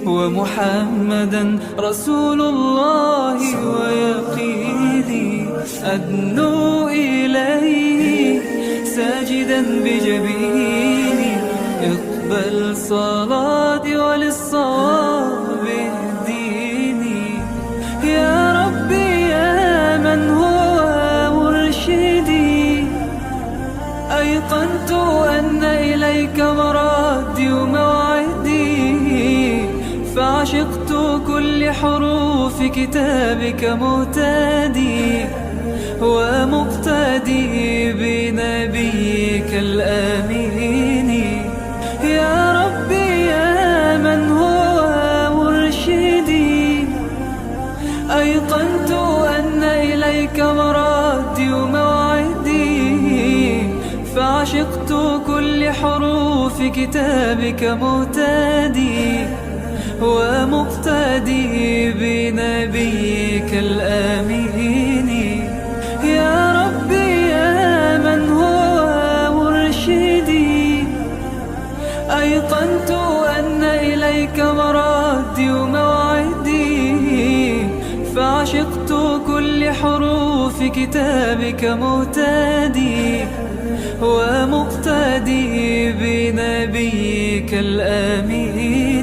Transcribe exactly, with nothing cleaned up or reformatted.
ومحمدا رسول الله ويقيني. أدنو إليه ساجدا بجبيني، اقبل صلاتي وللصواب اهديني. يا ربي يا من هو مرشدي، أيقنت أن إليك مرادي وموعدي، فعشقت كل حروف كتابك مهتدي، ومقتدي بنبيك الأمين. يا ربي يا من هو مرشدي، أيقنت أن إليك مرادي وموعدي، فعشقت كل حروف كتابك مهتدي، ومقتدي بنبيك الأمين. يا ربي يا من هو مرشدي، أيقنت أن إليك مرادي وموعدي، فعشقت كل حروف كتابك مهتدي، ومقتدي بنبيك الأمين.